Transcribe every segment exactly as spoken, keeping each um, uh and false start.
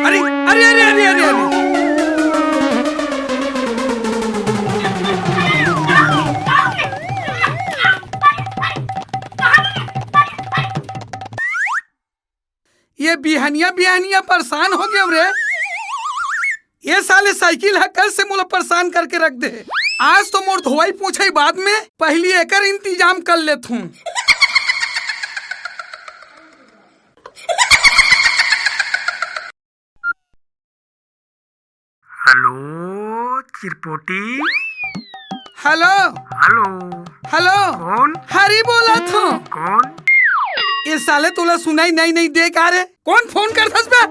अरे, अरे, अरे, अरे, अरे, अरे। ये बिहनिया बिहनिया परेशान हो गया रे। ये साले साइकिल ह कल से मोला परेशान करके रख दे। आज तो मोर धोवाई पोछाई बाद में, पहली एकर इंतजाम कर लेत हूँ। हेलो, चिरपोटी। हेलो। हेलो। हेलो। कौन? हरी बोलत हूँ। कौन? ये साले तोला सुनाई नहीं, नहीं दे का रे? कौन फोन करथस बे?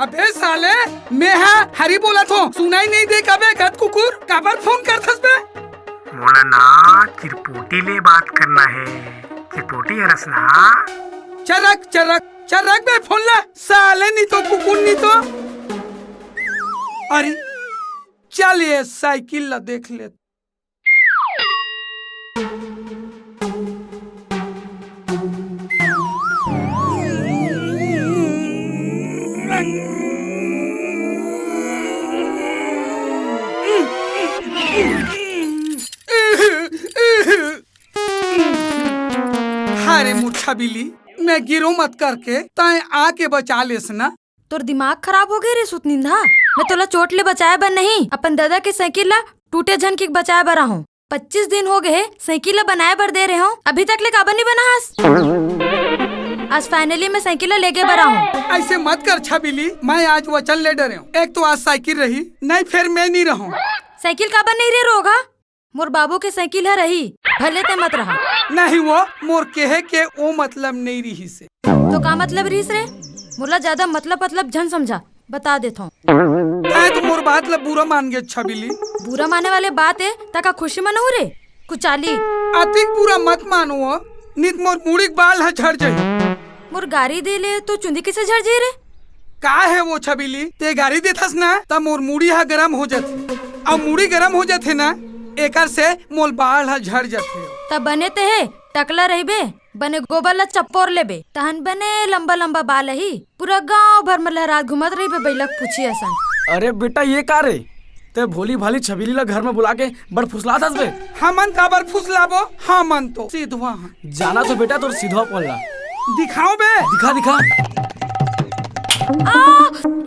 अबे साले, मैं हा हरी बोलत हूँ। सुनाई नहीं दे का बे, गध कुकुर? काबर फोन करथस बे? मोला ना चिरपोटी ले बात करना है। चिरपोटी हरस ना? चरक, चरक, चरक बे फोन ला। साले नी तो कुकुर नी तो। अरे, चल ये साइकिल ला देख ले। हाय रे मोर छबीली, मैं गिरो मत करके तैं आके बचा लेस ना। तोर दिमाग खराब हो गे रे सुतनिंदा। मैं तोला चोट ले बचाए बर नहीं, अपन ददा के साइकिल ला टूटे झन के बचाए बर आहूं। पच्चीस दिन हो गए हे, साइकिल ला बनाए बर दे रहे हो, अभी तक ले काबर नहीं बना हस? आज finally मैं साइकिल ला लेगे बर आहूं। ऐसे मत कर छबीली, मैं आज वचन ले डरे हूँ। एक तो आज साइकिल रही, नहीं फिर मैं नहीं रहूँ। साइकिल काबर नहीं रे रोगहा? मोर बाबू के साइकिल ह रही, भले ते मत रहा। नहीं वो, मोर कहे के ओ मतलब नहीं रहिस हे। तो का मतलब रहिस रे? मोला ज्यादा मतलब मतलब झन समझा, बता देथव। तैं तो मोर बात ला बुरा मान गे छबीली। बुरा माने वाले बात हे, त का खुशी मनहूं रे? कुचाली। अतिक बुरा मत मानो, नित मोर मुड़ी के बाल ह झड़ जाही। मोर गारी दे ले तो चुंदी कइसे झड़ जाही रे? का हे वो छबीली, ते गारी देथस ना, त मोर मुड़ी ह गरम हो जाथे, अउ मुड़ी गरम हो जाथे ना, एकर से मोर बाल ह झड़ जाथे। त बने ते हे, टकला रहिबे, बने गोबर ला चपोर लेबे, तहन बने लंबा लंबा बाल आही, पूरा गांव भर म लहरात घूमत रहिबे बइला के पूछी असन। अरे बेटा, ये का रे? ते भोली भाली छबीली ला घर में बुला के बड़ फुसलात हस बे। हमन काबर फुसलाबो? हमन तो सिधवा हन। जाना तो बेटा तोर सिधवा पल्ला। दिखाओ बे। दिखा, दिखा। आ,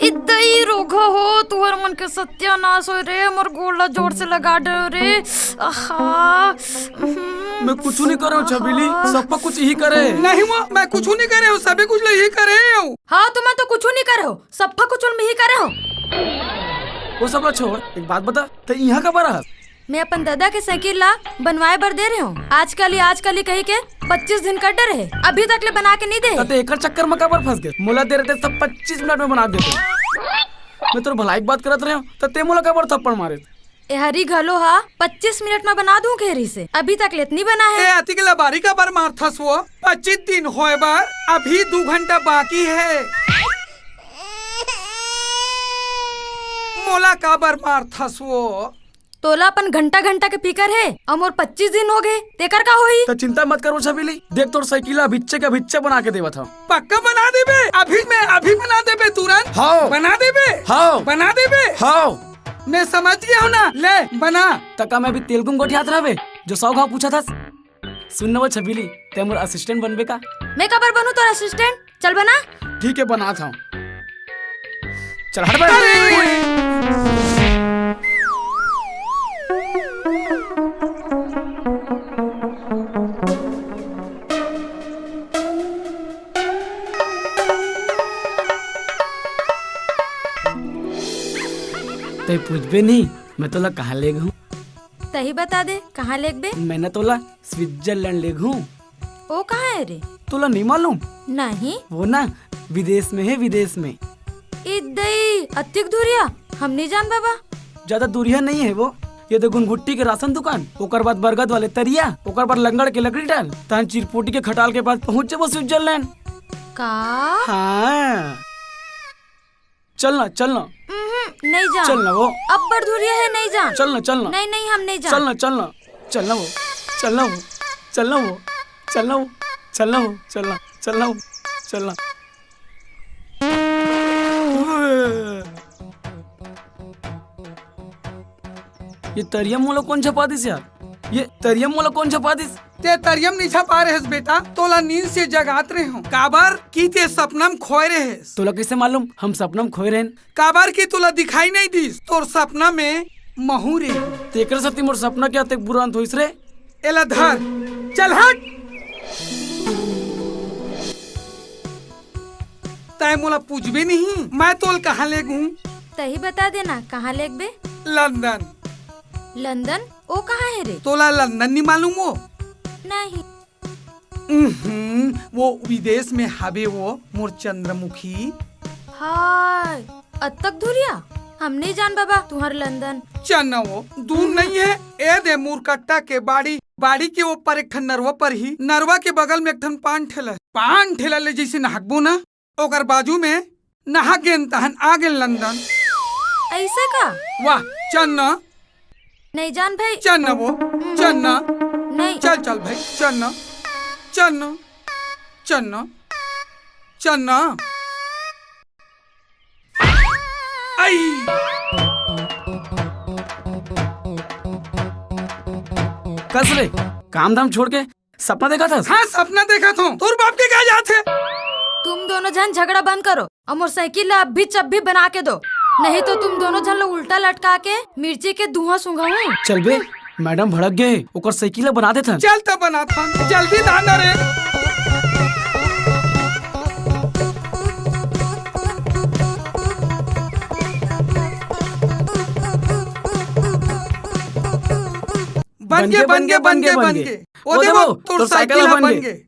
इतई रोगहा हो, तुहर मन के सत्यानाश होय रे, मोर गोड़ ला जोर से लगा डरे रे। आहा। हम्म। मैं कुछू नहीं करे हूँ छबीली, आहा। सप्पा कुछ इही करे। नहीं वो, मैं कुछू नहीं करे हूँ, सभी कुछ ल इही करे हूँ। हाँ, तुमन तो कुछू नहीं करे हो, सप्पा कुछ ल इही करे हो। वो सब ला छोड़, एक बात बता, ते इहाँ काबर हस? मैं अपन ददा के साइकिल ला बनवाए बर दे रहे हूँ। आजकल ही, आजकल ही कही के पच्चीस दिन कर डरे हे, अभी तक ले बना के नहीं दे। त ते एकर चक्कर में काबर फंस गे? मोला दे रहे ते सब पच्चीस मिनट में बना देते। मैं तोर भलाई के बात करत रहे हूँ, त ते मोला काबर थप्पड़ मारे? ए हरी घलो हा पच्चीस मिनट में बना दूं कहे रहिस हे, अभी तक ले त नहीं बना हे। ए अतिक लबारी काबर मारथस वो? पच्चीस दिन होए बर अभी दू घंटा बाकी हे। मोला काबर मारथस वो? तोला अपन घंटा घंटा के फिकर हे, अउ मोर पच्चीस दिन हो गे, तेकर का होही? त चिंता मत कर वो छबीली, देख तोर साइकिल ला अभिच्चे के अभिच्चे बना के देवत हव। पक्का बना देबे? अभी मैं अभी बना देबे तुरंत? हाँ। बना देबे? हाँ। बना देबे? हाँ। मैं समझ गया हूँ ना, ले बना। त का मैं अभी तेलगु म गोठियात रहबे, जो सौ घाव पूछथस? सुन न वो छबीली, ते मोर assistant बनबे का? मैं काबर बनूं तोर assistant? चल बना। ठीक है, बनात हव। चल हट बे। ते पूछबे नहीं, मैं तोला कहाँ ले गहूँ? तही बता दे, कहाँ लेगबे? मैं ना तोला स्विट्जरलैंड लेगहूँ। ओ कहाँ हे रे? तोला नहीं मालूम? नहीं। वो ना विदेश में हे, विदेश में। ए दई, अतिक दूरिया? हम नहीं जान बाबा। ज्यादा दूरिया नहीं हे वो। ये दे गुनगुट्टी के राशन दुकान, ओकर बाद बरगद वाले तरिया, ओकर बाद लंगड़ के लकड़ी डाल, तहन चिरपोटी के खटाल के बाद पहुंच जाबो स्विट्जरलैंड। का? हाँ। चल ना, चल ना। उहुं, नहीं जान। चल ना वो। अब्बड़ दूरिया हे, नहीं जान। चल ना, चल ना। नहीं, नहीं, हम नहीं जान। चल ना, चल ना। चल ना वो। चल ना वो। चल ना वो। चल ना वो। चल ना, चल ना वो। चल ना, चल ना। ये तरिया मोला कोन झपा दिस यार? ये तरिया मोला कोन झपा दिस? ते तरिया म नहीं झपा रहेस बेटा, तोला नींद से जगात रहेंव। काबर कि ते सपना म खोए रहेस। तोला कइसे मालूम हम सपना म खोए रहेन? काबर कि तोला दिखाई नहीं दिस, तोर सपना में महूँ रहेंव। तेकर सेती मोर सपना के अतेक बुरा अंत होइस रे। एला धर, चल हट। तैं मोला पूछबे नहीं, मैं तोला कहाँ लेगहूँ? तही बता देना, कहाँ लेगबे? लंदन। लंदन? ओ कहाँ हे रे? तोला लंदन नहीं मालूम वो? नहीं। उहुं, वो विदेश में हवे वो, मोर चंद्रमुखी। हाय, अतक दूरिया? हम नहीं जान बाबा, तुहर लंदन। चल ना वो, दूर नहीं हे। ए दे मुरकट्टा के बाड़ी, बाड़ी के ओ पार एक ठन नरवा परही, नरवा के बगल में एक ठन पान ठेला हे। पान ठेला ले जइसे नहकबो ना, ओकर बाजू में नहा गेन तहन आ गेन लंदन। अइसे का? वाह, चल ना। नहीं जान भाई। चल ना वो, चल ना। नहीं। चल, चल भाई, चल ना। चल ना। चल ना। चल ना। आई। कस रे, काम धाम छोड़ के सपना देखत हस? हाँ, सपना देखत हंव। तोर बाप के का जात हे? तुम दोनों झन झगड़ा बंद करो अउ मोर साइकिल ला अभी चब्बी बना के दो, नहीं तो तुम दोनों झन ला उल्टा लटका के मिर्ची के धुआं सूंघाहूं। चल बे, मैडम भड़क गे, ओकर साइकिल ला बना देथन। चल त बनाथन, जल्दी ला ना रे। बन गे, बन गे, बन गे, बन गे। ओ दे वो, तोर साइकिल ह बन गे।